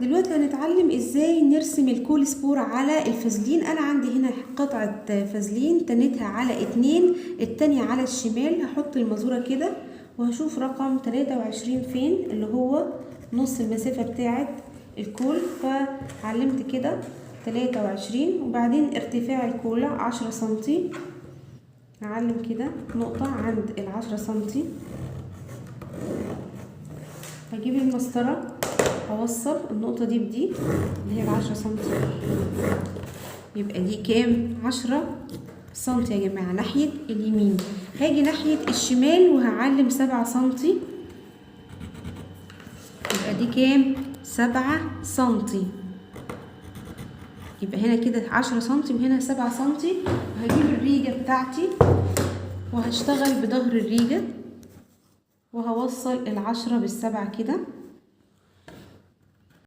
دلوقتي هنتعلم ازاي نرسم الكول سبور على الفازلين. انا عندي هنا قطعة فازلين تنتها على 2، التانية على الشمال. هحط المازورة كده وهشوف رقم 23 فين، اللي هو نص المسافة بتاعة الكول، فعلمت كده 23. وبعدين ارتفاع الكولة 10 سنتي، هعلم كده نقطة عند 10 سنتي. هجيب المسطرة هوصل النقطة دي بدي اللي هي 10 سنتي، يبقى دي كام؟ 10 سنتي يا جماعة ناحية اليمين. هاجي ناحية الشمال وهعلم 7 سنتي، يبقى دي كام؟ 7 سنتي. يبقى هنا كده 10 سنتي وهنا 7 سنتي. وهجيب الريجة بتاعتي وهشتغل بظهر الريجة وهوصل 10 بال7 كده.